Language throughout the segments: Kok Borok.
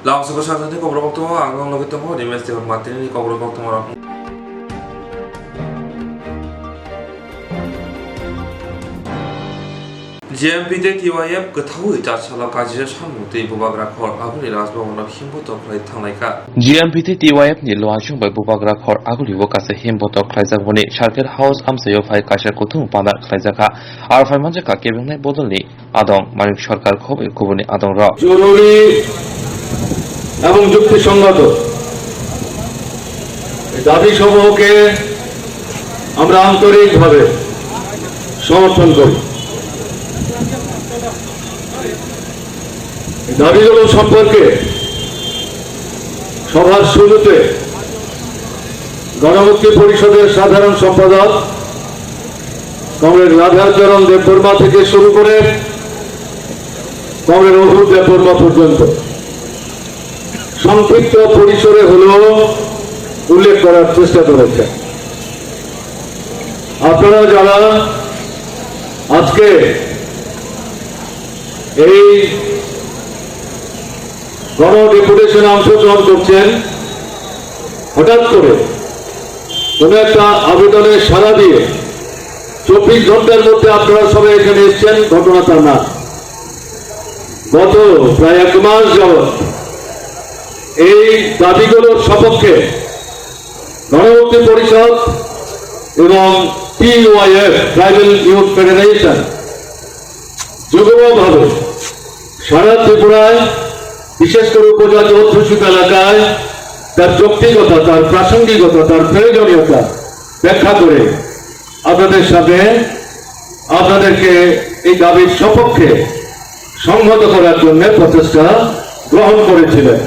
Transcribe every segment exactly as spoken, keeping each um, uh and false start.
Lamsoko sajani kokrok koktwma ang nogwi tongo, Rimesh Debbarma tini kokrok koktwma rok. G M P tei T Y F kwthaui chatsalo kaisa samung tei bubagra khor aguli Rajbhavan no himboto khlai thanglai kha. G M P tei T Y F ni luaisong bai bubagra khor aguli o kaisa himboto khlaijak boni Circuit House amchaio phai kaisa kuthum panda khlaijak kha. Aro phai manjak kha kebengnaini bodolni adong Manik Sarkar khobwi kubuni adong rok. জরুরি এবং যুক্তিসঙ্গত এই দাবি সমূহকে আমরা আন্তরিকভাবে সমর্থন করি। এই দাবিগুলো সম্পর্কে সভার শুরুতে গণমুক্তি পরিষদের সাধারণ সম্পাদক কমরেড রাধাচরণ দেববর্মা থেকে শুরু করে কমরেড অভূপ দেববর্মা পর্যন্ত সংক্ষিপ্ত পরিসরে হলেও উল্লেখ করার চেষ্টা করেছেন। আপনারা যারা আজকে এই গণ ডেপুটেশনে অংশগ্রহণ করছেন, হঠাৎ করে কোনো একটা আবেদনে সাড়া দিয়ে চব্বিশ ঘন্টার মধ্যে আপনারা সবাই এখানে এসছেন, ঘটনাটা না। গত প্রায় এক মাস যাবৎ এই দাবিগুলোর সপক্ষে গণমুক্তি পরিষদ এবং টিওয়াইএফ, ট্রাইবাল ইউথ ফেডারেশন, যুগ্মভাবে সারা ত্রিপুরায়, বিশেষ করে উপজাতি অধ্যুষিত এলাকায় তার যৌক্তিকতা, তার প্রাসঙ্গিকতা, তার প্রয়োজনীয়তা ব্যাখ্যা করে আপনাদের সামনে, আপনাদেরকে এই দাবির সপক্ষে সংহত করার জন্য প্রচেষ্টা গ্রহণ করেছিলেন।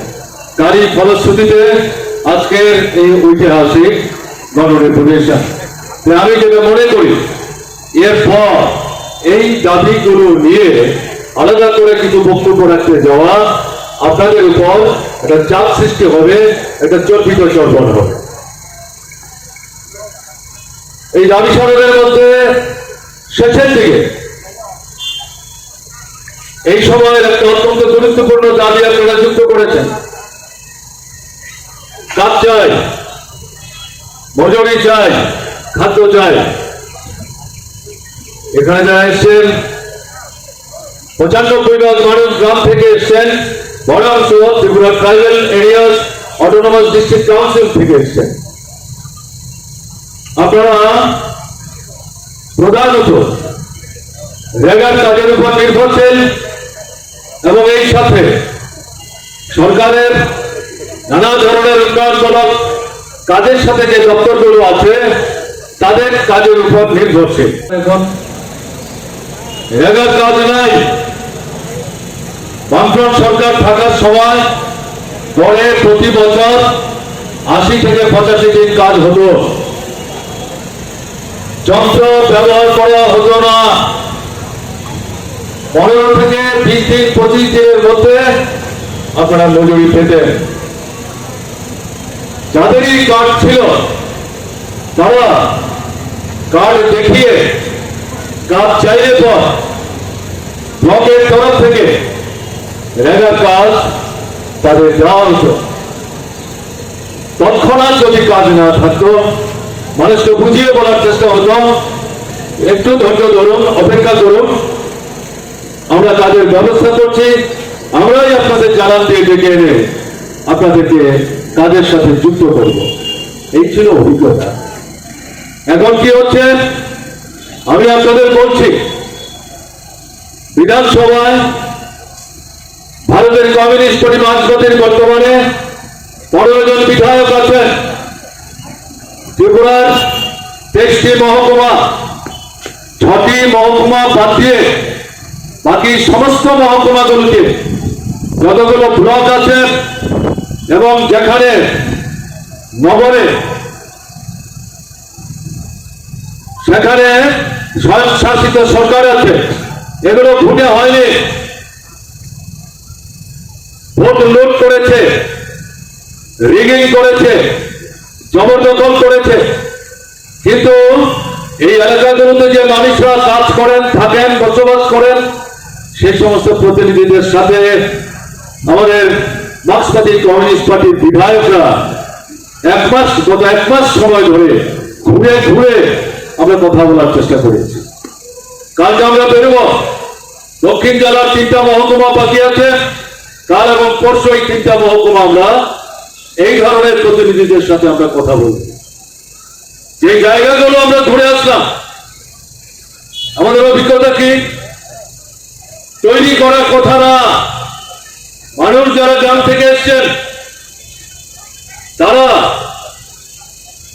তারই ফলশ্রুতিতে আজকের এই ঐতিহাসিক গণ ডেপুটেশন। তাই আমি যেটা মনে করি, এরপর এই দাবিগুলো নিয়ে আলাদা করে কিছু বক্তব্য রাখতে যাওয়া আপনাদের উপর একটা চাপ সৃষ্টি হবে, একটা চর্বিত চর্বণ হবে। এই দাবি স্মরণের মধ্যে শেষের দিকে এই সময়ের একটা অত্যন্ত গুরুত্বপূর্ণ দাবি আপনারা যুক্ত করেছেন। কাজ চাই, মজুরি চাই, খাদ্য চাই। এখানে যারা এসছেন, পঁচানব্বই ভাগ মানুষ গ্রাম থেকে এসছেন, বড় অংশ Tripura tribal areas autonomous district council থেকে এসছেন। আপনারা প্রধানত রেগার কাজের উপর নির্ভরশীল এবং এই সাথে সরকারের নানা ধরনের উন্নয়নমূলক কাজের সাথে যে দপ্তরগুলো আছে, তাদের কাজের উপর নির্ভরশীল। এখন রেগার কাজ নাই। বামফ্রন্ট সরকার থাকার সময় গড়ে প্রতি বছর আশি থেকে পঁচাশি দিন কাজ হতো। যন্ত্র ব্যবহার করা হতো না। পনেরো থেকে বিশ দিন, পঁচিশ দিনের মধ্যে আপনারা মজুরি পেতেন। যাদেরই কার্ড ছিল, তারা কার্ড দেখিয়ে কাজ চাইলে পর ব্লকের তরফ থেকে রেগার কাজ তাদের দেওয়া হতো। তৎক্ষণাৎ যদি কাজ না থাকতো, মানুষকে বুঝিয়ে বলার চেষ্টা হতো, "একটু ধৈর্য ধরুন, অপেক্ষা করুন, আমরা কাজের ব্যবস্থা করছি, আমরাই আপনাদের জানান দিয়ে ডেকে এনে আপনাদেরকে কাজের সাথে যুক্ত করব।" এই ছিল অভিজ্ঞতা। এখন কি হচ্ছে, আমি আপনাদের বলছি, বিধানসভায় ভারতের কমিউনিস্ট পার্টি মার্ক্সবাদীর বর্তমানে পনেরো জন বিধায়ক আছেন। ত্রিপুরার তেইশটি মহকুমা, ছটি মহকুমা বাদ দিয়ে বাকি সমস্ত মহকুমাগুলোতে যতগুলো ব্লক আছে এবং যেখানে নগরে সেখানে স্বয়ংশাসিত সরকার আছে, এগুলো ভোটে হয়নি, ভোট লুট করেছে, রিগিং করেছে, জবরদখল করেছে। কিন্তু এই এলাকাগুলোতে যে মানুষরা কাজ করেন, থাকেন, বসবাস করেন, সেই সমস্ত প্রতিনিধিদের সাথে আমাদের মার্ক্সবাদী কমিউনিস্ট পার্টির বিধায়করা এক মাস, গত এক মাস সময় ধরে ঘুরে ঘুরে আমরা কথা বলার চেষ্টা করেছি। কালকে আমরা বেরোবো, দক্ষিণ জেলার তিনটা মহকুমা বাকি আছে, কাল এবং পরশু এই তিনটা মহকুমা আমরা এই ধরনের প্রতিনিধিদের সাথে আমরা কথা বলব। যে জায়গাগুলো আমরা ঘুরে আসলাম, আমাদের অভিজ্ঞতা কি? তৈরি করা কথা না, মানুষ যারা গ্রাম থেকে এসছেন, তারা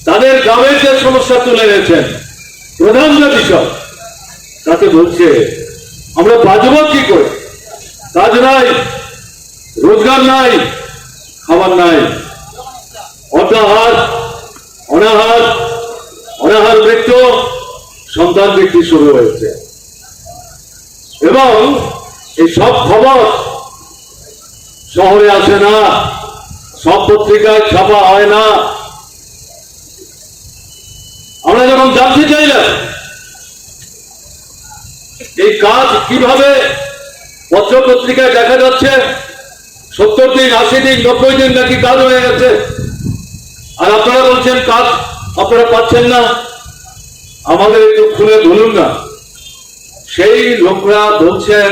তাদের গ্রামের যে সমস্যা তুলে এনেছেন, প্রধান যে বিষয়, তাতে বলছে, আমরা বাঁচব কি করে? কাজ নাই, রোজগার নাই, খাবার নাই, অর্থাহার, অনাহার, অনাহার মৃত্যু, সন্তান মৃত্যু শুরু হয়েছে। এবং এই সব খবর শহরে আসে না, সব পত্রিকায় ছাপা হয় না। আমরা যখন জানতে চাইলাম এই কাজ কিভাবে পত্র পত্রিকায় দেখা যাচ্ছে, সত্তর দিন, আশি দিন, নব্বই দিন নাকি কাজ হয়ে গেছে, আর আপনারা বলছেন কাজ আপনারা পাচ্ছেন না, আমাদের একটু খুলে বলুন না। সেই লোকরা বলছেন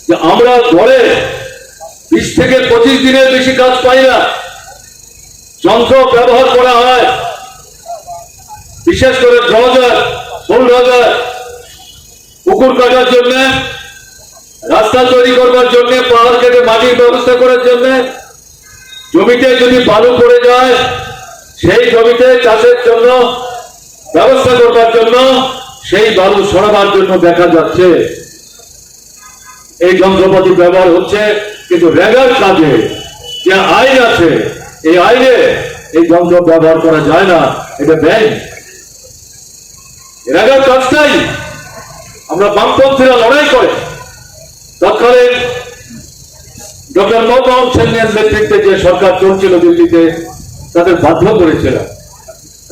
যে আমরা গড়ে বিশ থেকে পঁচিশ দিনের বেশি কাজ পাই না। যন্ত্র ব্যবহার করা হয়, বিশেষ করে ড্রেজার, বুলডোজার, পুকুর কাটার জন্য, রাস্তা তৈরি করবার জন্য, পাহাড় কেটে মাটির ব্যবস্থা করার জন্য। জমিতে যদি বালু পড়ে যায়, সেই জমিতে চাষের জন্য ব্যবস্থা করবার জন্য, সেই বালু সরাবার জন্য দেখা যাচ্ছে এই যন্ত্রপাতি ব্যবহার হচ্ছে, কিন্তু রেগার কাজে যে আইন আছে, এই আইনে এই যন্ত্র ব্যবহার করা যায় না, এটা ব্যান। রেগার কাজটাই আমরা বামপন্থীরা লড়াই করে তৎকালীন ডক্টর মনমোহন সিংহের নেতৃত্বে যে সরকার চলছিল দিল্লিতে, তাদের বাধ্য করেছিল।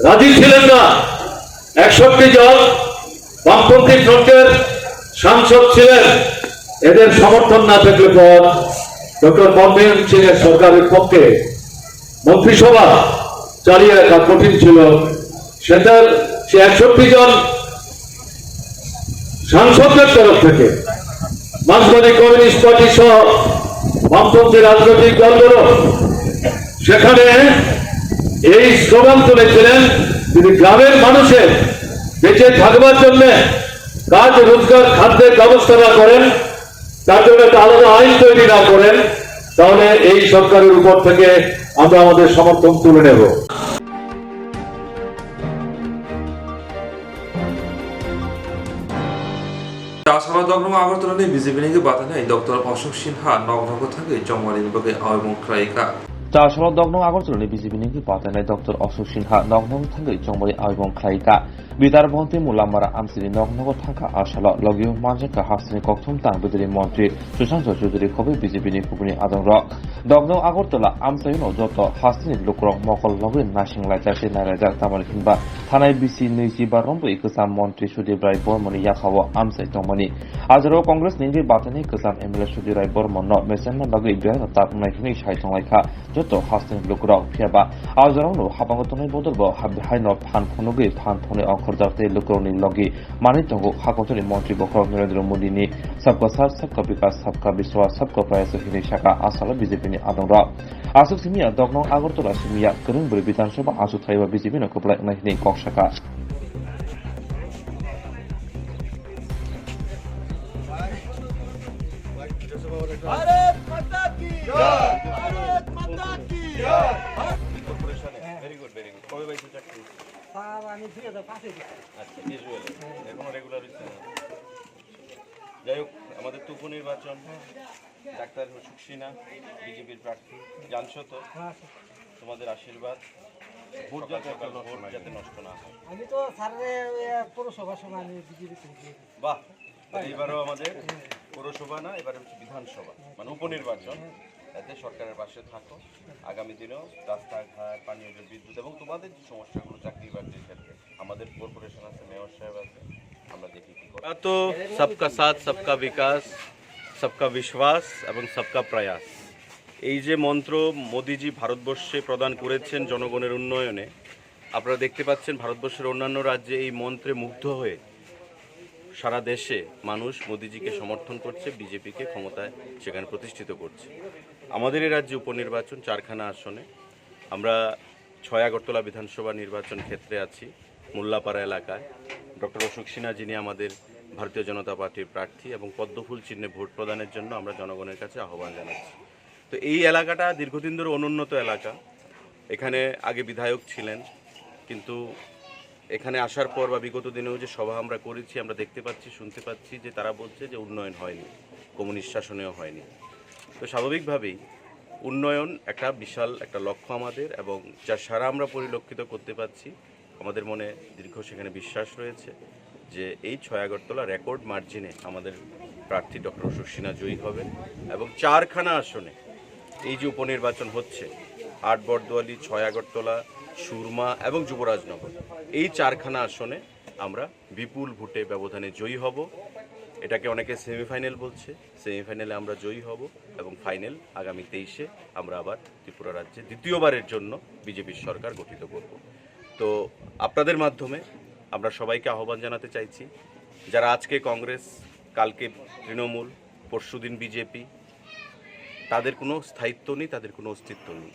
রাজি ছিলেন না। একষট্টি জন বামপন্থী ফ্রন্টের সাংসদ ছিলেন। এদের সমর্থন না থাকলে পর ডক্টর মনমোহন সিংহের সরকারের পক্ষে মন্ত্রিসভা চালিয়ে রাখা কঠিন ছিল। সেটার সে একষট্টি জন সাংসদের তরফ থেকে মার্ক্সবাদী কমিউনিস্ট পার্টি সহ বামপন্থী রাজনৈতিক দলগুলো সেখানে এই স্লোগান তুলেছিলেন, যদি গ্রামের মানুষের বেঁচে থাকবার জন্য কাজ, রোজগার, খাদ্যের ব্যবস্থা না করেন, তার জন্য একটা আলাদা আইন তৈরি না করেন, তাহলে এই সরকারের উপর থেকে আমরা আমাদের সমর্থন তুলে নেব। Chasalo Dognong Agartala ni B J P ni hwnkhe batanai Doctor Ashok Sinha noknogo thangwi chongmani bagwi aoimung khlaikha. Chasalo Dognong Agartala ni B J P ni hwnkhe batanai Doctor Ashok Sinha noknogo thangwi chongmani aoimung khlaikha. Bitar Bonti Mulamara amchini noknogo thangkha asalo logi manjakha hasteni kokthum tang bidiri montri Sushant Chaudhary khobai B J P ni kubuni adongrok. Dognong Agartala amchaino joto hasteni lukurok mokol logwi naising laijak tei nailaijak, tamoni hinba thanai bisi nwichi ba romwi kwcham montri Sudip Rai Bormoni yakhao amchai tongmani. Ajaro Congress ni wngwi bathani kwcham M L A Sudip Rai Bormonno mechenna bagwi beraino tak wngnai hwnwi sai tonglaikha joto hasteni lukurok. Phiyaba ajorokno habango tongnai bodolbo hab-, haino phan phunugwi phan phunwi ongkhorjak tei lukurokni logi manwi tongo. Hakotorni montri bokhorok Narendra Modi ni Sabka Saath, Sabka Vikas, Sabka Vishwas, Sabka Prayas hinwi saka asalo B J P ni adongrok. Aswk simiya Dognong Agartala simiya kwrwng bwrwi Bidhan Sabha aswk thaiba B J P no kwplai wngnai hinwi kok saka. Bharat माता की जय। भारत माता की जय। Very good, very good. কবে পাইছো চাকরি? স্যার, আমি দুই হাজার পাঁচে দিছি। আচ্ছা, এখনো রেগুলার হচ্ছে না। যাই হোক, আমাদের তো উপনির্বাচন, ডাক্তার অশোক সিনহা বিজেপির প্রার্থী, জানছো তো? হ্যাঁ, স্যার। তোমাদের আশীর্বাদ, ভোট যাতে, ভোট যাতে নষ্ট না হয়। আমি তো স্যারের ওই, আহ, পৌরসভার সময় আমি বিজেপি থেকে দিয়েছি। বাহ, তাহলে এবারও আমাদের পৌরসভা না, এবারে হচ্ছে বিধানসভা, মানে উপনির্বাচন। এতে সরকারের পাশে থাকো। আগামী দিনেও রাস্তাঘাট, পানীয় জল, বিদ্যুৎ এবং তোমাদের যে সমস্যাগুলো, চাকরি বাকরির ক্ষেত্রে, আমাদের কর্পোরেশন আছে, মেয়র সাহেব আছে, আমরা দেখি কি করা। তো সবকা সাথ, সবকা বিকাশ, সবকা বিশ্বাস এবং সবকা প্রয়াস। এই যে মন্ত্র মোদিজি ভারতবর্ষে প্রদান করেছেন জনগণের উন্নয়নে, আপনারা দেখতে পাচ্ছেন ভারতবর্ষের অন্যান্য রাজ্যে এই মন্ত্রে মুগ্ধ হয়ে সারা দেশে মানুষ মোদিজিকে সমর্থন করছে, বিজেপিকে ক্ষমতায় সেখানে প্রতিষ্ঠিত করছে। আমাদের এই রাজ্যে উপনির্বাচন চারখানা আসনে। আমরা ছয় আগরতলা বিধানসভা নির্বাচন ক্ষেত্রে আছি, মোল্লাপাড়া এলাকায়। ডক্টর অশোক সিনহা, যিনি আমাদের ভারতীয় জনতা পার্টির প্রার্থী, এবং পদ্মফুল চিহ্নে ভোট প্রদানের জন্য আমরা জনগণের কাছে আহ্বান জানাচ্ছি। তো এই এলাকাটা দীর্ঘদিন ধরে অনুন্নত এলাকা। এখানে আগে বিধায়ক ছিলেন, কিন্তু এখানে আসার পর বা বিগত দিনেও যে সভা আমরা করেছি, আমরা দেখতে পাচ্ছি, শুনতে পাচ্ছি যে তারা বলছে যে উন্নয়ন হয়নি, কমিউনিস্ট শাসনেও হয়নি। তো স্বাভাবিকভাবেই উন্নয়ন একটা বিশাল একটা লক্ষ্য আমাদের, এবং যা সারা আমরা পরিলক্ষিত করতে পারছি, আমাদের মনে দীর্ঘ সেখানে বিশ্বাস রয়েছে যে এই ছয় আগরতলা রেকর্ড মার্জিনে আমাদের প্রার্থী ডক্টর অশোক সিনহা জয়ী হবেন এবং চারখানা আসনে এই যে উপনির্বাচন হচ্ছে, আট বটদোয়ালি, ছয় আগরতলা, সুরমা এবং যুবরাজনগর, এই চারখানা আসনে আমরা বিপুল ভোটে ব্যবধানে জয়ী হব। এটাকে অনেকে সেমিফাইনাল বলছে, সেমিফাইনালে আমরা জয়ী হব এবং ফাইনাল আগামী তেইশে আমরা আবার ত্রিপুরা রাজ্যে দ্বিতীয়বারের জন্য বিজেপির সরকার গঠিত করব। তো আপনাদের মাধ্যমে আমরা সবাইকে আহ্বান জানাতে চাইছি, যারা আজকে কংগ্রেস, কালকে তৃণমূল, পরশুদিন বিজেপি, তাদের কোনো স্থায়িত্ব নেই, তাদের কোনো অস্তিত্ব নেই।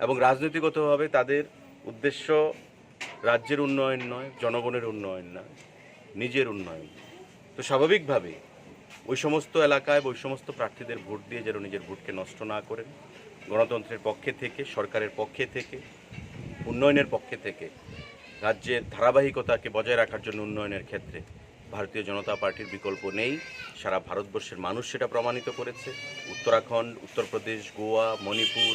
এবং রাজনৈতিকগতভাবে তাদের উদ্দেশ্য রাজ্যের উন্নয়ন নয়, জনগণের উন্নয়ন নয়, নিজের উন্নয়ন। তো স্বাভাবিকভাবেই ওই সমস্ত এলাকায় বা ওই সমস্ত প্রার্থীদের ভোট দিয়ে যেন নিজের ভোটকে নষ্ট না করেন। গণতন্ত্রের পক্ষে থেকে, সরকারের পক্ষে থেকে, উন্নয়নের পক্ষে থেকে, রাজ্যের ধারাবাহিকতাকে বজায় রাখার জন্য উন্নয়নের ক্ষেত্রে ভারতীয় জনতা পার্টির বিকল্প নেই। সারা ভারতবর্ষের মানুষ সেটা প্রমাণিত করেছে। উত্তরাখণ্ড, উত্তরপ্রদেশ, গোয়া, মণিপুর,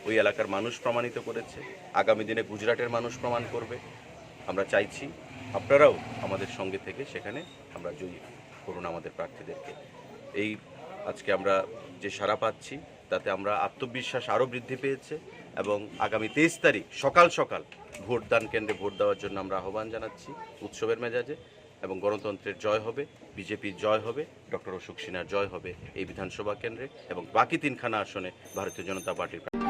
ওই এলাকার মানুষ প্রমাণিত করেছে। আগামী দিনে গুজরাটের মানুষ প্রমাণ করবে। আমরা চাইছি আপনারাও আমাদের সঙ্গে থেকে সেখানে আমরা জয়ী করুন আমাদের প্রার্থীদেরকে। এই আজকে আমরা যে সাড়া পাচ্ছি, তাতে আমরা আত্মবিশ্বাস আরও বৃদ্ধি পেয়েছে এবং আগামী তেইশ তারিখ সকাল সকাল ভোটদান কেন্দ্রে ভোট দেওয়ার জন্য আমরা আহ্বান জানাচ্ছি উৎসবের মেজাজে। এবং গণতন্ত্রের জয় হবে, বিজেপির জয় হবে, ডক্টর অশোক সিনহার জয় হবে এই বিধানসভা কেন্দ্রে এবং বাকি তিনখানা আসনে ভারতীয় জনতা পার্টির প্রার্থী।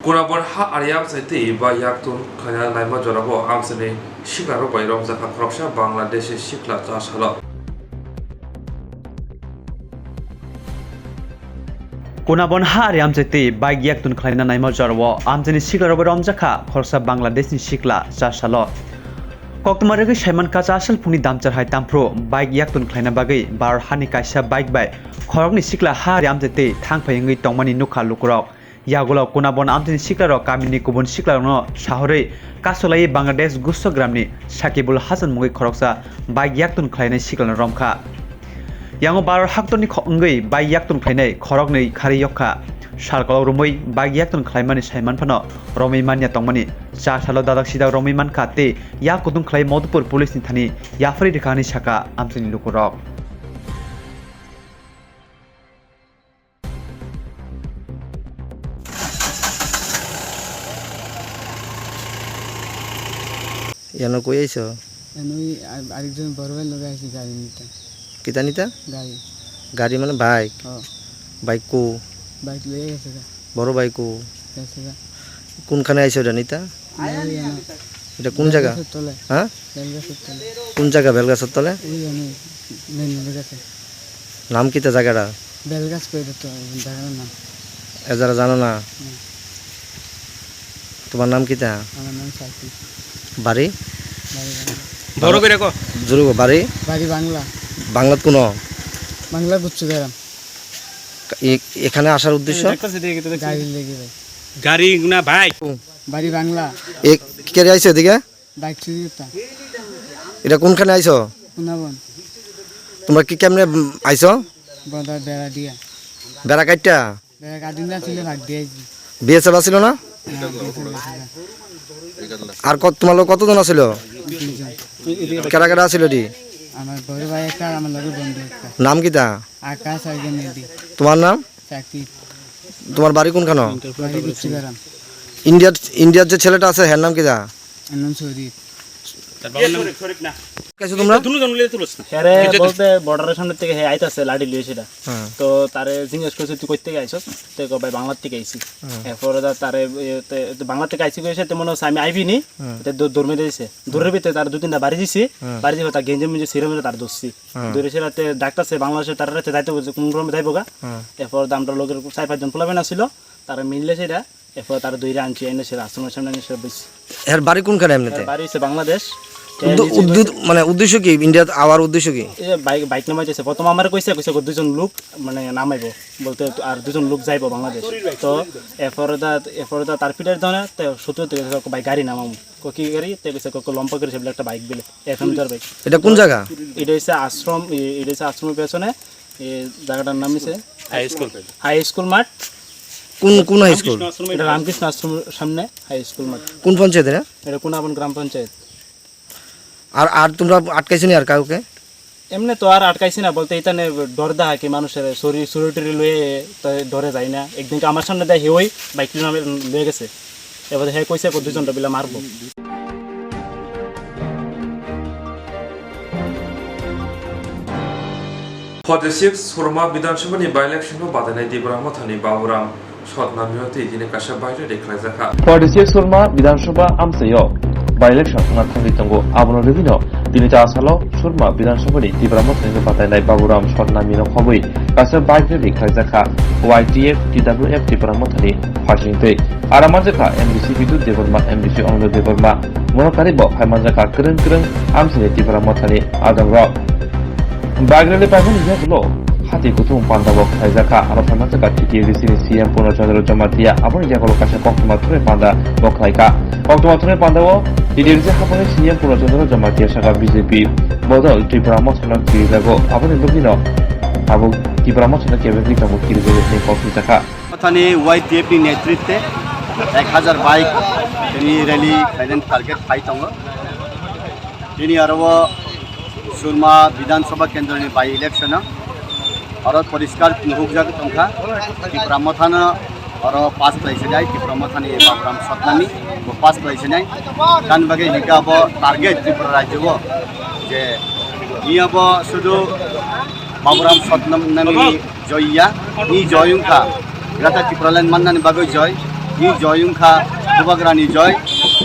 Kunabon ha ariam sai twi ba yaktun khlaina naima jorao amchaini siklarok bai romjakha khoroksa Bangladeshi sikla cha salo. Kunabon ha ari amchai twi bike yaktun khlaina naima jorao amchaini siklarok bai romjakha khoroksa Bangladeshni sikla cha salo. Koktwma rwgwi saimankha cha sal phungni damchar hai tamphru bike yaktun khlaina bagwi Bharat hani kaisa bike bai khoroknwi sikla ha ari amchai twi thangphai wngwi tongmani nukha lukurok. Yagulo Kunabon amchaini siklarok kamini kubun siklarokno sahorwi kasolaiwi Bangladesh Gusto gramni Sakibul Hasan mungwi khoroksa bike yaktun khlainai siklano romkha. Yango Bharat haktorni kho-, wngwi bike yaktun khlainai khoroknwi kharwi yokkha. Salkolok romwi bike yaktun khlaimani saiman phano romwi manya tongmani cha salo dadak sidak romwi mankha tei yak kutung khlai Madhupur police ni thani yaphari rwkha hinwi sakha amchaini lukurok. Yano koi aiso? Yanwi ar-, arekjon boro bhai loge aisi gari nita. Kita nita? Gari. Gari mane bike? Oh. Bike ko? Bike loge gese ga. Boro bike ko? Gese ga. Kunkhane aiso da nita? Yanwi yano. Eta kun jaga? Belgasor tole. Ha? Belgasor tole. Kun jaga Belgasor tole? Ui yano main road gese. নাম কিতা জাগাটা? বেলগাছ কই তো জাগার নাম। এ যারা জানো না? না। তোমার নাম কিতা? আমার নাম সাকিব। বাড়ি? বাড়ি বাংলা। বড় করে কো। জোরে কো, বাড়ি? বাড়ি বাংলা। বাংলাত কোন? বাংলা গুচ্ছগ্রাম। এ-, এখানে আসার উদ্দেশ্য? গাড়ি লেগে ভাই। গাড়ি না ভাই। বাড়ি বাংলা। এ, কে আইছে এদিকে? বাইক চুরি করতাম। এটা কোনখানে আইছো? কুনাবন। তোমরা কি কেমনে, উম, আইছো? বদা বেড়া দিয়া। বেড়া কাটটা? বেড়া কাটিং না ছিল, ভাগ দিয়ে আইছি। বিএসএফ আসিল না? না, বিএসএফ আসিল না। আর কত, তোমার লোক কতজন আসিল? দুইজন। কেডা কেডা আসিল এটি? আমার বড় ভাই একটা, আমার লগে বন্ধু একটা। নাম কিতা? আকাশ আর গেনেদি। তোমার নাম? সাকিব। তোমার বাড়ি কোনখানে? বাড়ি গুচ্ছিগ্রাম। ইন্ডিয়ার, ইন্ডিয়ার যে ছেলেটা আছে, এর নাম কিতা? এর নাম শরীফ। Kaisa tumra? Dunu jon le tulos na. Here bolte border-er samne theke he aitase ladi liye seta. To tare jingesh korse tui koi theke aisos? Te ko bhai Bangla theke aisi. Erpore da tare Bangla theke aisi koise te mono sami aibi ni. Te dorme dise. Dorre bite tare dui tinta bari dise. Bari dise ta genje menje sire menje tare dosse. Dore sera te doctor se Bangladeshe tare te daito boje kun room dai boga. Erpor da amra loger sai pach jon pola bena silo. Tare minle seta. Erpor tare dui ranchi ene sera asromor samne ene sera bis. Her bari kun kane emnete? Bari se Bangladesh. Te niche uddu-, mane uddesho ki? India awar uddesho ki? E bike, bike namai jese. Prothom amare koise, koise ko duijon lok mane namaibo. Bolte ar duijon lok jaibo Bangladesh. To erpore da, erpore da tar pidar dona te sotro te ko bike gari namam. Ko ki gari? Te koise ko, ko lompa gari se bile ekta bike bile. F M jar bike. Eta kun jaga? Eta hoise ashram, e-, eta hoise ashram pesone, e jagatar nam hoise High school. High school math. Kun, kun high school? Eta Ramkrishna ashram samne high school math. Kun panchayat eta? Eta Kunabon gram panchayat. Ar, ar tumra atkaise ni ar kauke? Emne to ar atkaise na, bolte itane dor da haki manushere sori, sori tori loye to dore jai na. Ekdin ke amar samne da hioi bike loye gese. Ebade he koise ko duijon da bila marbo. Forty six Surma Bidhan Sabha ni by-election no batainai Tipra Mothani Baburam Sotnamio twi tini kaisa bike rally khlaijak kha. Forty six Surma Bidhan Sabha amchaio by-election wngna thangwi tongo. Abono rwgwino tini ta salo Surma Bidhan Sabha ni Tipra Mothani no batainai Baburam Sotnamino khogwi kaisa bike rally khlaijak kha Y T F T W F Tipra Mothani phaisingtwi. Aro manjakha M D C Bidut Debbarma, M D C Anando Debbarma, bono karibo phai manjakha kwrwng kwrwng amchaini Tipra Mothani adongrok. Bike rally paimani yagulo hati kuthum panda bo khlaijakha, aro phai manjakha T T A D C ni C M Purno Chandra Jamatia, aboni yagulo kaisa koktwma thwngnai panda bo khlaikha. Koktwma thwngnai panda o T T A D C hapangni C M Purno Chandra Jamatia saka B J P bodol Tipra Mothano kirijago, aboni bagwino abo Tipra Mothano kebengwi tongo kirijago hwnwi kok hwnjakha. Mothani Y T F ni netritwe ek hazar bike tini rally khlainani target phai tongo. Tini aro o Surma Bidhan Sabha Kendra ni by election o oro poriskar nuhukjak tongkha, Tipra Mothano oro pass khlai sinai, Tipra Mothani Baburam Sotnami bo pass khlai sinai. Tani bagwi hika bo target Tripura rajyo o je iya bo sudu Baburam Sotnami ni joy ya, ni joy wngkha Greater Tipraland mannani bagwi joy, ni joy wngkha Bubagrani joy,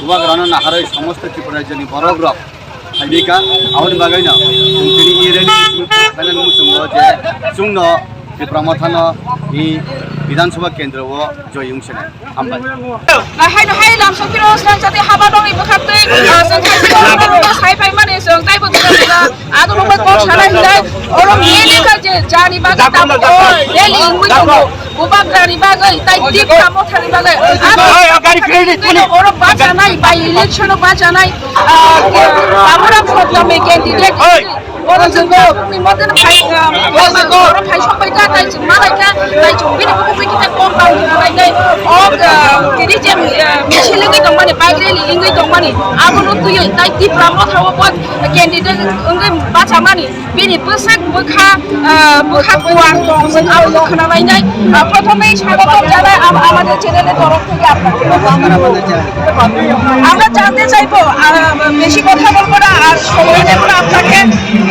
Bubagrano naharwi somosto Tripura rajyoni borok rok phaibika, aboni bagwino chwng tini i rally final muchungo je chwngno Tipra Mothano i Bidhan Sabha kendro o joy wngsinai. Hambai. Hai no hai lam sokiro srang jati haba dong ibu khaktwi, ah, srang jati haba dong sai pai mani srang tai bo dong. Ado nungbai kok sana hinai, oro mili ka je jani bagwi tamo rally ingwi tongo. Bubagrani bagwi, tai Tipra Mothani bagwi. Aro oro bachanai, by election o bachanai, ah, Baburam Sotnami candidate. Oro jwngo ni mote no phai, ah, oro phai sokbai kha, tai chwng malai kha, tai chwng bini bukhuk bai khe tai kok tang kha bai tei o, ah, kini je, ah, misil wngwi tongmani, bike rally wngwi tongmani, abono twiwi tai Tipra Motha o bo candidate wngwi bachamani, bini bwswk bwkha, ah, bwkha kuwar tong, chwng abono khna lainai. Ah, prothomei swagotom janai am-, amader channel-এ তরফ থেকে আপনাকে আমরা জানতে চাইবো, আহ, বেশি কথা বলবো না, আর সময় নেব না আপনাকে।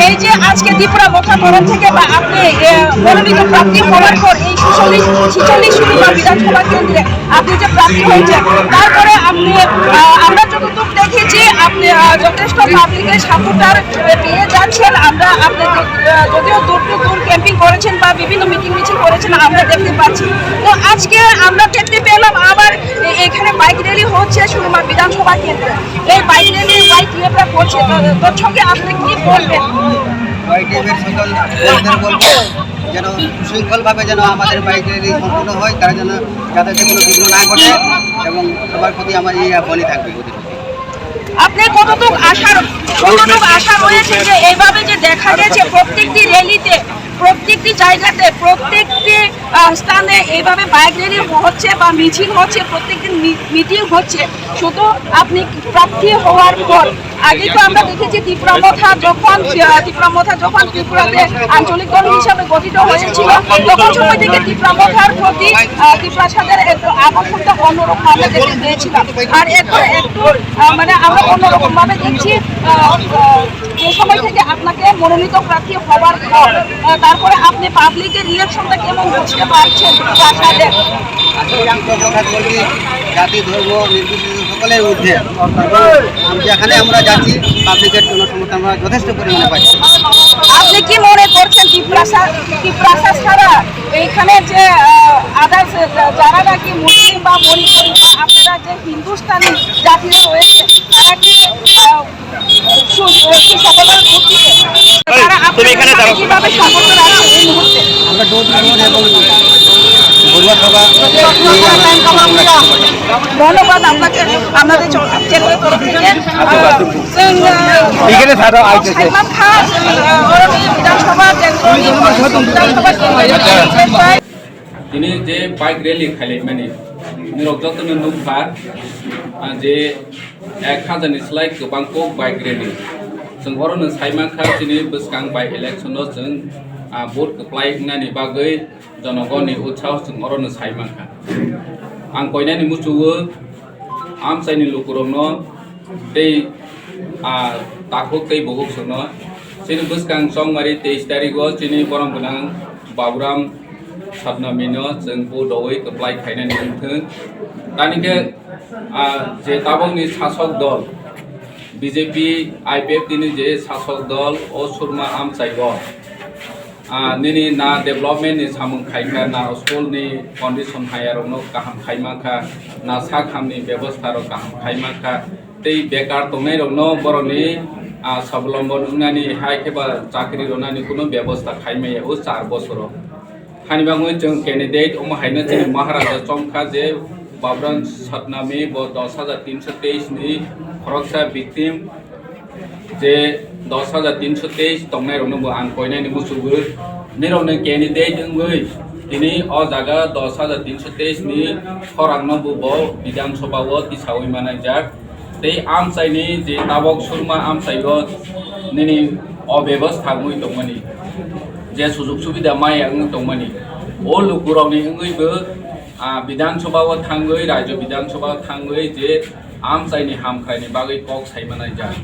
এই যে আজকে ত্রিপুরা মথা তরফ থেকে বা আপনি, আহ, মনোনীত প্রার্থী হওয়ার পর এই ছেচল্লিশ, ছেচল্লিশ বিধানসভা কেন্দ্রে আপনি যে প্রার্থী হয়েছেন, তারপরে আপনি, আহ, আমরা যতদূর দেখেছি, আপনি, আহ, যথেষ্ট পাবলিকের সাপোর্টার পেয়ে যাচ্ছেন। আমরা আপনি, আহ, যদিও ডোর টু ডোর ক্যাম্পিং করেছেন বা বিভিন্ন মিটিং মিছিল করেছেন, আমরা দেখতে পাচ্ছি। তো আজকে আমরা দেখতে পেলাম আবার এ-, এখানে বাইক র‍্যালি হচ্ছে সুরমা বিধানসভা কেন্দ্রে। এই বাইক র‍্যালি বাইক নিয়ে করছে, তো-, তোর সঙ্গে আপনি কি বলবেন? ওয়াইটিএফের সকল ভক্তদের বলবো যেন সুশৃঙ্খলভাবে যেন আমাদের বাইক র‍্যালি সম্পূর্ণ হয়, তারা যেন যাতে যে কোনো বিঘ্ন না ঘটে এবং সবার প্রতি আমার এই আহ্বানই থাকবে। আপনি কতটুকু আশার, কতটুকু আশা রয়েছে যে এইভাবে যে দেখা গেছে প্রত্যেকটি র‍্যালিতে, প্রত্যেকটি জায়গাতে, প্রত্যেকটি, আহ, স্থানে এইভাবে বাইক র‍্যালি হচ্ছে বা মিছিল হচ্ছে, প্রত্যেকদিন মি-, মিটিং হচ্ছে, শুধু আপনি প্রার্থী হওয়ার পর আগে তো আমরা দেখেছি তিপ্রা মথা যখন, আহ, তিপ্রা মথা যখন ত্রিপুরাতে আঞ্চলিক দল হিসাবে গঠিত হয়েছিল, তখন সময় থেকে তিপ্রা মথার প্রতি, আহ, তিপ্রাসাদের একটু আকর্ষণটা অন্যরকম আমরা দেখতে পেয়েছিলাম। আর এখন একটু, আহ, মানে আমরা অন্যরকম ভাবে দেখছি, আহ, আহ, যে সময় থেকে আপনাকে মনোনীত প্রার্থী হবার পর, আহ, তারপরে আপনি পাবলিকের রিয়াকশনটা কেমন বুঝতে পারছেন প্রাসাদের? আসলে আমি তো কথা বলছি, জাতি ধর্ম নির্বিশেষে সকলের ঊর্ধ্বে। যেখানে আমরা যাচ্ছি, পাবলিকের জন্য সমর্থন আমরা যথেষ্ট পরিমাণে পাচ্ছি। আপনি কি মনে করছেন তিপ্রাসা, তিপ্রাসা ছাড়া এইখানে যে আদার্স যারা নাকি মুসলিম বা মণিপুরি বা আপনারা যে হিন্দুস্তানি জাতিরা রয়েছে, তারা কি আহ, সু- সুশাসনের ভিত্তিতে তারা তুমি এখানে আপনাদের দাঁড়াও। কিভাবে সমর্থন আছে এই মুহূর্তে? আমরা ডোর টু ডোর এবং ঘরোয়া সভা নিয়ে আমরা ধন্যবাদ আপনাকে আমাদের চ্যানেলের তরফ থেকে। এখানে দাঁড়াও, আইতেছে। সাইমন খান, আহ, অরবিন্দ বিধানসভা কেন্দ্র, বিধানসভা কেন্দ্র। Tini je bike rally khailai mani, nirok joto no nukha, ah, je ek hajar ni slai kwbang kok bike rally. Chwng oro no sai mankha, chini bwskang by election no chwng, ah, vote kwplai wngnani bagwi jonogoni utsaho chwng oro no sai mankha. Ang koinani muchungo amchaini lukurokno tei, ah, takhuk tei bukhuk songno. Chini bwskang chongmari teis tarigo chini borom gwnang Baburam Satnamino chwng bo doui kwplai khainani wngthwng. Tani khe, ah, je tabokni sasok dol B J P, I P F T ni je sasok dol o Surma amchai o, ah, nini na development ni samung khaikha, na school ni condition hayarokno kaham khaimankha, na sak hamni bebostha rok kaham khaimankha, tei bekar tongnairokno borokni, ah, swabalombon wngnani hai khe ba chakri rwnani kuno bebostha khaimaya o char bosoro. Hani bagwi chwng candidate omo haino chini Maharaja chongkha je Babran Satnami bo dos hajar tinso teis ni khoroksa victim je dos hajar tinso teis tongnairokno bo ang koinani muchungo. Nirokni candidate wngwi tini o jaga dos hajar tinso teis ni khorangno bo bo Bidhan Sabha o tisaui manajak. Tei amchaini je tabok Surma amchaio nini obebostha wngwi tongmani, je sujug subida maya wngwi tongmani, o lukurokni wngwibo, ah, Bidhan Sabha o thangwi, Rajya Bidhan Sabha o thangwi je amchaini hamkraini bagwi kok sai manai jak.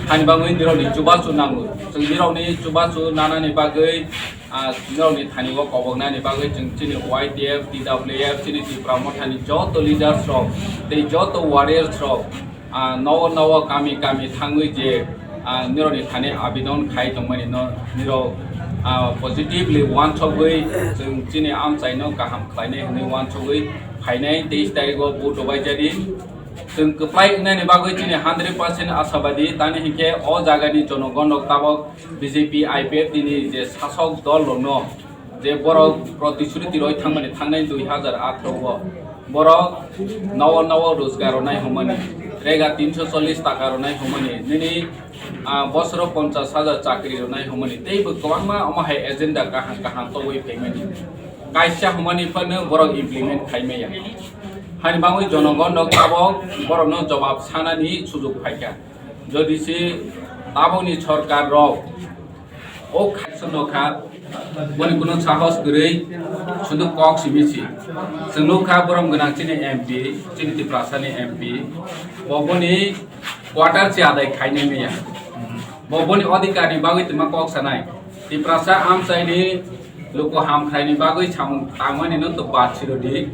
Hani bagwi nirokni chubachu nango. Chwng nirokni chubachu nanani bagwi, ah, nirokni thani o koboknani bagwi chwng chini Y T F, T W F, chini Tipra Mothani joto leaders rok tei joto warriors rok, ah, nogo nogo kami kami thangwi je, ah, nirokni thani abidon khai tongmani no nirok, ah, positively uansukgwi chwng chini amchaino kaham khlainai hwnwi uansukgwi phainai teis tarigo vote rwbaijadi. Chwng kwplai wngnani bagwi chini hundred percent ashabadi, tani hinkhe o jagani jonogon rok tabok B J P I P F T ni je sasok dol rokno je borok protisruti roi thangmani thangnai dui hajar atharo o borok nogo nogo rojgar rwnai hwnmani, rega tinso chollish taka rwnai hwnmani, nini, ah, bosoro ponchash hajar chakri rwnai hwnmani, tei bo kwbangma omo hai agenda kaham kaham tobwi phaimani, kaisa hwnmani phano borok implement khaimaya. Hani bagwi jonogon rok tabok borokno jobab sanani sujug phaikha. Jodi se tabokni sorkar rok o khaisa nokha, boni kuno sahos kwrwi, sudu kok simi si. Chwng nukha borom gwnang chini M P, chini Tiprasani M P, bo boni quarter se adai khainai maya. Bo boni odhikar ni bagwi twma kok sanai. Tiprasa amchaini luku hamkhraini bagwi samung tangmani no to bad sirodi.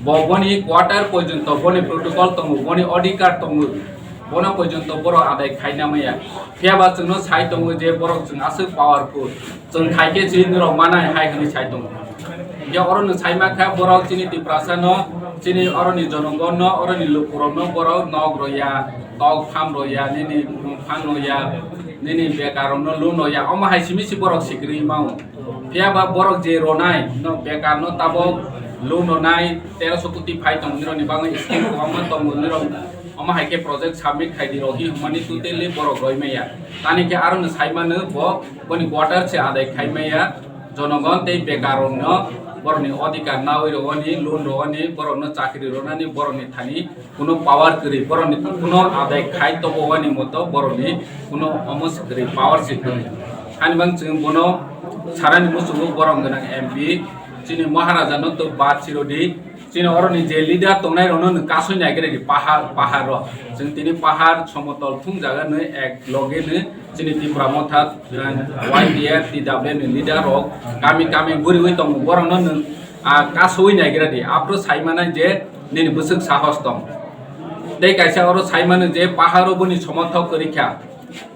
Bo boni quarter porjonto boni protocol tongo, boni odhikar tongo, bono porjonto borok adai khaina maya. Phiya ba chwngno sai tongo je borok chwng aswk powerful, chwng khai khe chini norok manai hai hwnwi sai tongo. Hinkhe oro no sai mankha borok chini Tiprasa no, chini oro ni jonogon no, oro ni lukurok no borok nok roya, tok pham roya, nini phang roya, nini bekar rok no loan roya, omo hai simi si borok sikiri mao. Phiya ba borok je ronai no bekar no tabok loan ronai teroso koti phai tong nirok ni bagwi scheme kwbangma tongo nirok omo hai khe project submit khai di rok hi hwnmani totally borok roi maya. Tani khe aro no sai mano bo boni quarter se adai khai maya, jonogon tei bekar rok no Borokni odhikar nawi rwani, loan rwani, borokno chakri rwnani, borokni thani kuno power kwrwi, borokni kuno adai khai tobowani moto borokni kuno omo se kwrwi, power se kwrwi. Ani bang chwng bono sarani muchungo borom gwnang M P, chini Maharajano to bad sirodi, chini oroni je leader tongnai rokno nwng kasui naigradi pahar, pahar rok. Chwng tini pahar somotol thung jaga nwi ek loge nwi chini Tipra Motha, eh, Y T F, T W F ni leader rok kami kami guriwi tongo, borokno nwng, ah, kasui naigradi. Aphuru sai mano je nini bwswk sahos tong. Tei kaisa oro sai mano je paharo boni somothok kwrwi kha.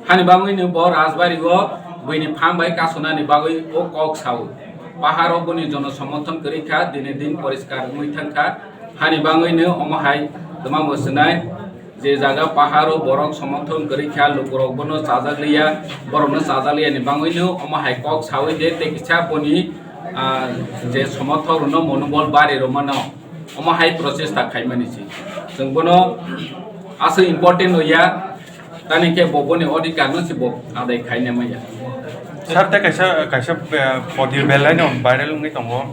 Hani bagwi no bo Rajbari o buini phang bai kasunani bagwi o kok sao. Paharo boni jono somothon kwrwi kha, dine din poriskar wngwi thang kha. Hani bagwi no omo hai twma bo swnai, je jaga paharo borok somothon kwrwi kha, lukurok bono chajak liya, borokno chajak liya ni bagwi no omo hai kok sawi de tei kisa boni, ah, je somothok rwno monobol bari rwmano. Omo hai prochesta khaimani se. Chwng bono aswk important no ya, tani khe bo boni odhikar no se bo adai khaina maya. Sir, tei kaisa, kaisa, eh, audio belai no viral wngwi tongo.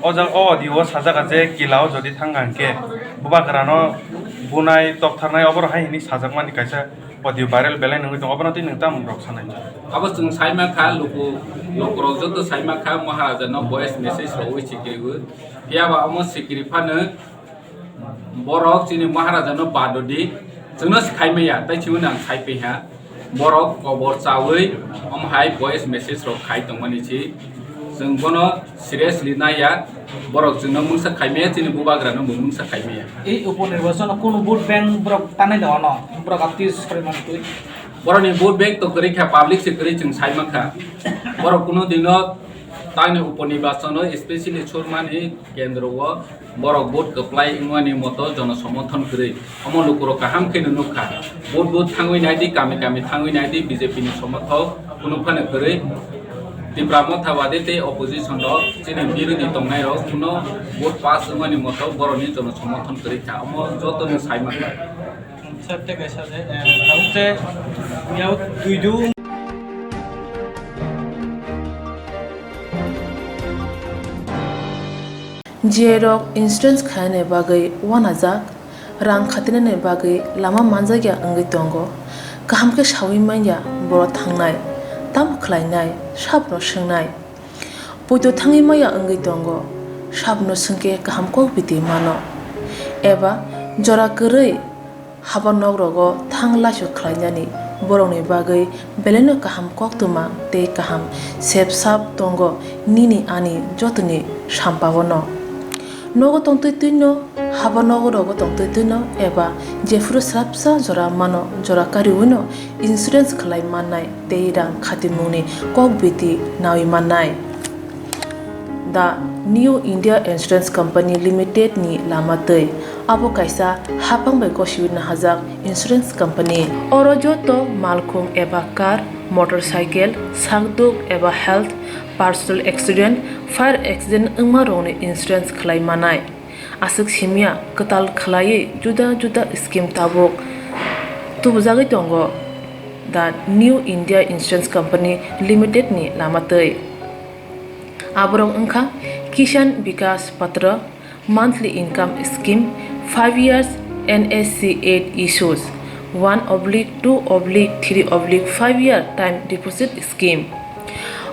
O jaga o audio o sajak je kila o jodi thang hwnkhe bubagra no bunai toktharnai obo hai hwnwi sajakmani kaisa audio viral belai no wngwi tongo. Obono tei nwng tamo rok sanai? Abo chwng saima kha, luku, lukurok joto saima kha, Maharaja no voice message rwui sikiriwi. Phiya ba omo sikiri phano borok chini Maharaja no badodi, chwngno se khai maya, tei chwngno ang sai paiha. Borok kobor chawi omo hai voice message rok khai tongmani si. Chwng bono seriously naiya, borok chwngno mungsa khai maya, chini bubagra no bo mungsa khai maya. Ei upo nirbachon o kunu vote bank borok tanai da ono, borok apti sori mantwi. Borokni vote bank to kwrwi kha, public se kwrwi chwng sai mankha. Borok kunu dino tangni upo nirbachon o specially surmani kendro o borok vote kwplai wngmani moto jono somothon kwrwi. Omo lukurok kaham kheno nukha. Vote vote thangwi naidi, kami kami thangwi naidi, B J P ni somothok kunu phano kwrwi. Tipra Motha bade tei opposition rok chini birodhi tongnai rok kuno vote pass wngmani moto borokni jono somothon kwrwi kha. Omo joto no sai mankha. Sir, tei kaisa je, eh, tabuk je, yao twi du. J rok insurance khainani bagwi uanajak, rang khatinani bagwi lama manjakya wngwi tongo. Kaham khe saui manya borok thangnai, tamo khlainai, sabono swngnai. Poito thangwi maya wngwi tongo, sabono swngkhe kaham kok biti mano. Eba jora kwrwi haba nok rogo thang laisu khlainani borokni bagwi belaino kaham koktwma tei kaham sep sap tongo nini ani jotoni sampao no. Nogo tongtwi twino, haba nogo rogo tongtwi twino eba jephuru swrapsa jora mano, jora kariwino insurance khlai mannai tei rang khatimungni kok biti naui mannai. The New India Insurance Company Limited ni lama twi. Abo kaisa hapang bai gosiwi nahajak insurance company. Oro joto malkhung eba car, motorcycle, sakduk eba health, personal accident, fire accident wngma rokni insurance khlai manai. Aswk simya kwtal khlaiwi juda juda scheme tabuk tubujagwi tongo the New India Insurance Company Limited ni lama twi. Aborok wngkha Kisan Vikas Patra, monthly income scheme, five years N S C eight issues, one oblique two oblique three oblique five year time deposit scheme.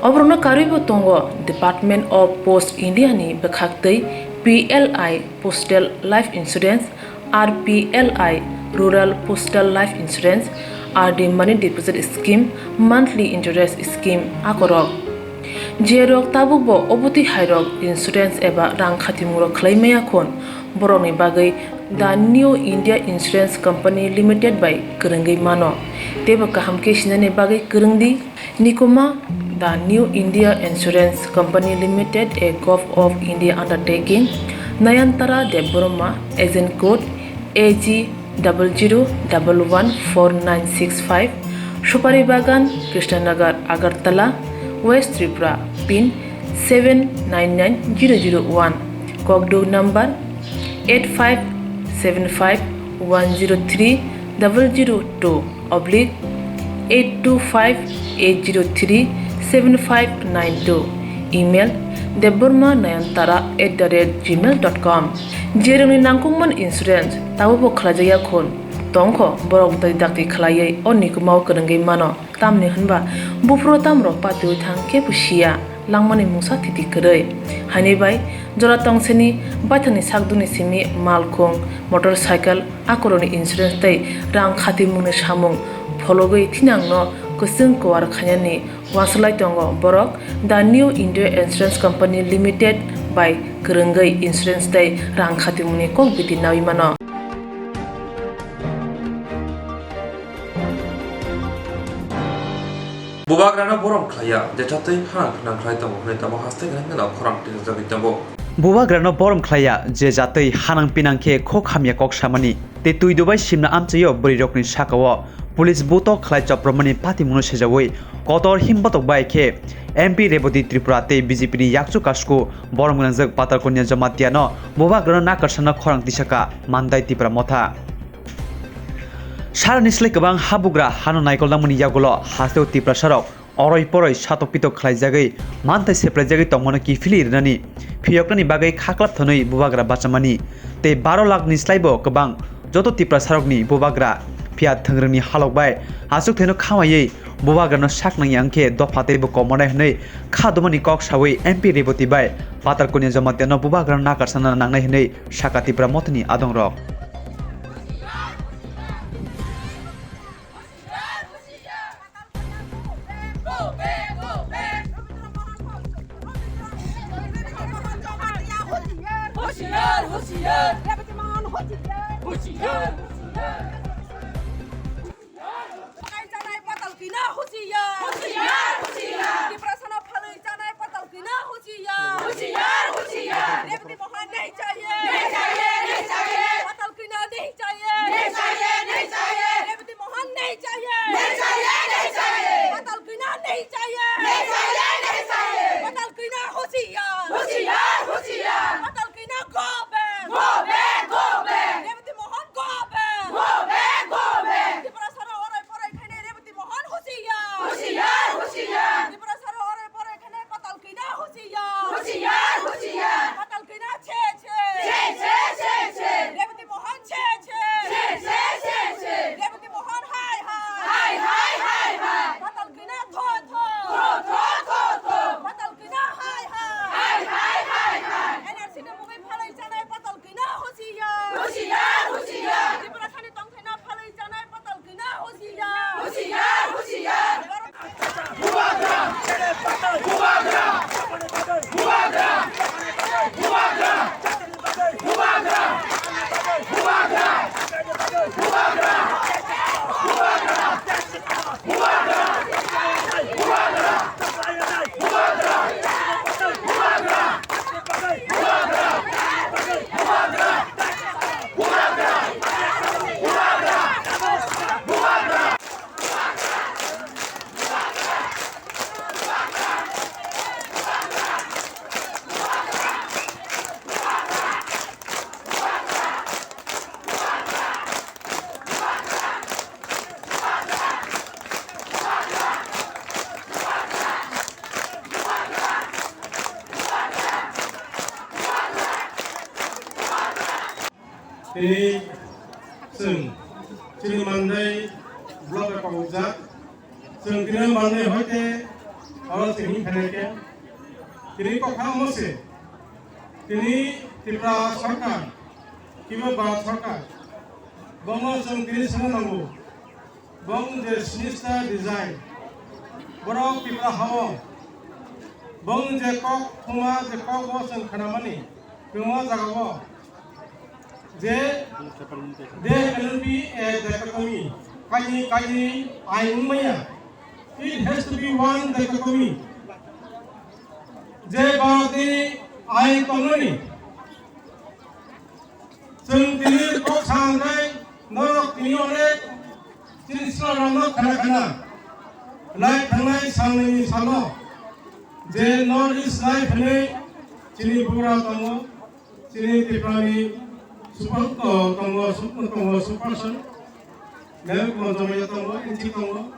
Oborokno karwibo tongo Department of Post India ni bwkhaktwi P L I Postal Life Insurance, R P L I Rural Postal Life Insurance, R D Money Deposit Scheme, Monthly Interest Scheme akorok. Jerok tabukbo obotwi hairok insurance eba rang khatimungrok khlai maya khun, borokni bagwi The New India Insurance Company Limited bai kwrwngwi mano. Teibo kaham khe sinani bagwi kwrwng di. Nikuma, The New India Insurance Company Limited, a Govt of India undertaking, Nayantara Debbarma, Agent Code A G double zero double one four nine six five, Supari Bagan, Krishnanagar, Agartala, West Tripura, pin seven nine nine zero zero one, Kokduk number eight five seven five one zero three double zero two oblique eight two five eight zero three seven five nine two. Email Debbarma Nayantara at the rate gmail dot com. Jerwngni nangkukmani insurance tabukbo khlaijakya khun tongkho, borok tei dakti khlaiwi o nikumao kwrwngwi mano. Tamni hwnba buphuru tamrok patiwi thang kebo siya, langmani mungsa thiti kwrwi. Haini bai jora tongseni baithangni sakduni simi malkhung, motorcycle, akorokni insurance tei rang khatimungni samung phologwi thinangno kwchwng kwar khainani uansuk lai tongo borok. The New India Insurance Company Limited bai kwrwngwi insurance tei rang khatimungni kok biti naui mano. Bubagrano borom khlaiya, je jatwi hanang khnang khlai tongo hwnwi tamo haste khe kheno khorang twijagwi tongo. Bubagrano borom khlaiya, je jatwi hanang pinang khe khok hamya kok samani tei twi dubai simna amchaio bwrwirokni sakao police buto khlai chopropmani patimungno sejaui kotor himbotok bai khe M P Rebati Tripura tei B J P ni yakchu kasku borom gwnangjak Patalkonya Jamatiano bubagrano nakarsano khorang tisaka Mandai Tipra Motha. Sarani slai kwbang habugra hano naikol nangmani yagulo hasteo Tiprasarok oroi poroi satok pitok khlaijagwi manthai seplaijagwi tongmano kiphilwi rwnani phiyoknani bagwi khaklap thwnwi bubagra bachamani tei baro lakh ni slaibo kwbang joto Tiprasarokni bubagra phiya thwngrwngni halok bai aswk thaino khamaiwi bubagrano sak nangya wngkhe dopha teibo komonai hwnwi kha dumani kok saui M P Rebati bai Patalkonya Jamatiano bubagrano nakarsana nangnai hwnwi saka Tipra Mothani adongrok. होशियार, होशियार। होशियार, होशियार। Phalwi chanai patal kina husiya. Husiya, husiya. Tiprasano phalwi chanai patal kina husiya. Husiya, husiya. Rebati Mohan nahi chahiye. Nahi chahiye, nahi chahiye. Patal kina nahi chahiye. Nahi chahiye, nahi chahiye. Rebati Mohan nahi chahiye. Nahi chahiye, nahi chahiye. Patal kina nahi chahiye. Nahi chahiye, nahi chahiye. Patal kina husiya. Husiya, husiya. Patal kina go back. Go back, go back. Rebati Mohan go back. Go back, go back. Tiprasano orai porai khainai Rebati Mohan husiya. Husiya, husiya. Tiprasano orai porai khainai patal kina husiya. Husiya, husiya. Patal kina che che. Che che, che che. Rebati Mohan che che. Che che, che che. Rebati Mohan hai hai. Hai hai, hai hai. Patal kina tho tho. Tho tho, tho tho. Patal kina hai hai. Hai hai, hai hai. N R C ni mungwi phalwi chanai patal kina husiya. Husiya, husiya. Tiprasani tongthaino phalwi chanai patal kina husiya. Husiya, husiya. Tini chwng chini Mandai block o kobokjak. Chwng tini Mandai hoite oro chwng himkha nai khe. Tini kokha omo se. Tini Tripura Sarkar, kiba Bharat Sarkar, bono chwng tini swngna nango. Bong je sinister design, borok Tripura hao. Bong je kok thuma je kok bo chwng khnamani, kwma jagao. Je there cannot be a dichotomy, kaini kaini ain wngmaya. It has to be one dichotomy. Je Bharatni ain tongnani. Chwng tini kok sanai norok tini onek chini siklorokno khana khana lai thangnai salnwini salo je North East Live hwnwi chini bugra tongo, chini Tripurani super, tongo, super, tongo, super son, Mem Monthamya tongo, N C tongo,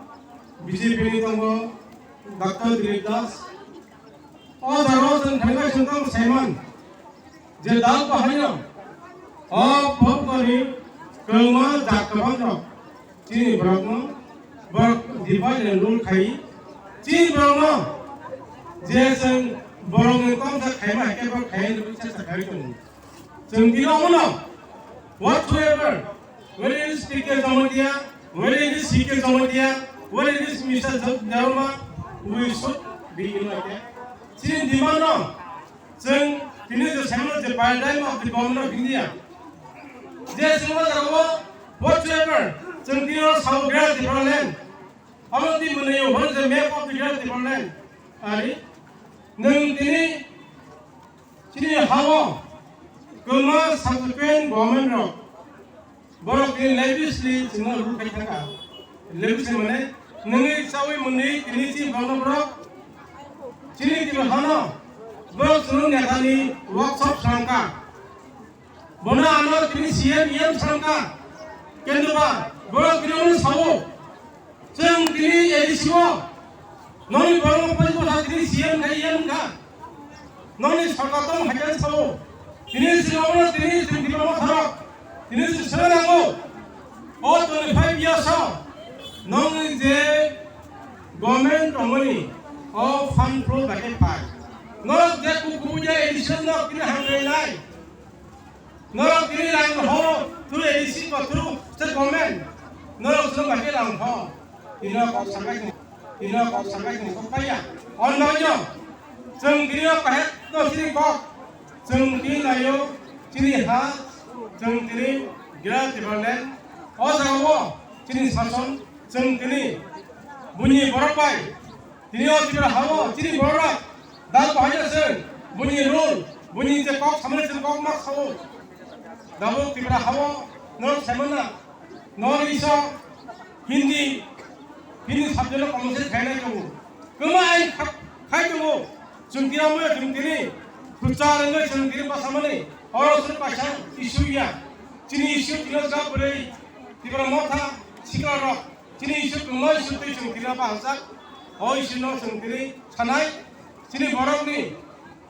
B J P ni tongo, Doctor Dilip Das, O jagao chwng thangwi chwng tamo saiman je dal bahaino o phobkoni kwbangma jat kwbang rok chini borokno borok divide and rule khai chini borokno je chwng borokni tongsa khaima hai khe borok khai rwui chesta khai tongo. Chwng tini omono whatsoever, whether it is P K Jamatia, whether it is C K Jamatia, whether it is Mister Debbarma, we should be united. Chini demand no chwng tini je saiman je paradigm of the government of India. Je chwng o jaga o whatsoever chwng tini o sao Greater Tipraland. Abo tini mwnwi o hono je map of the Greater Tipraland. Ari nwng tini chini ha-o kwbangma subsequent government rok borok tini lavishly chwngno rule khai thangkha. Lavish mane nwngwi chawi mwnwi tini chini borokno borok chini tini hano borok chwngno netani workshop swrangkha. Bono ano tini C M E M swrangkha. Kendoba borok tini ono sao. Chwng tini A D C o nokni borok pai bwsa tini C M khai E M kha. Nokni sorkar tong hai khe sao. Tini chwng omo tini chwng tini omo tharo. Tini chwng swngo nango. O twenty five years o nokni je government tongmani o fund flow bai khe phai. Norok je kuku je A D C o norok tini hambai nai. Norok tini rang ho through A D C ba through state government. Norok chwng bai khe rang ho. Tino kok sakai tong. Tino kok sakai tong kok paya. On no yo. Chwng tini kok he no chini kok. Chwng tini layo chini ha. Chwng tini Greater Tipraland. O jaga o chini sason chwng tini buini borok bai. Tini o Tripura ha-o chini borok dal bahai se buini rule, buini je kok samani se kok ma sao. Dabo Tripura ha-o norok saimana, norok iso Hindi, Hindi subject no kamo se khainai tongo. Kwma ai kha-, khai tongo. Chwng tini amo chwng tini. Futsal no chwng tini pasamani. Oro chwng paisa issue ya. Chini issue tino jab bwrwi Tripura motha sikla rok. Chini Isor kwmai Isor tei chwng tini bahajak. O Isorno chwng tini sanai. Chini borokni,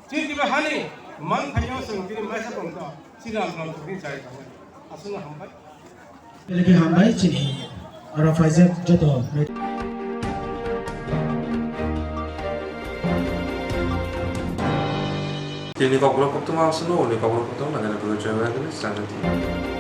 chini Tripura hani man phaino chwng tini maisa tongkha. Chini Amram chwng tini chai tongkha. Aswkno hambai. Belai khe hambai chini oro phaijak joto. Tini kokborok koktwma aswkno, uni kokborok koktwma nangani bagwi joy wngkha channel tini.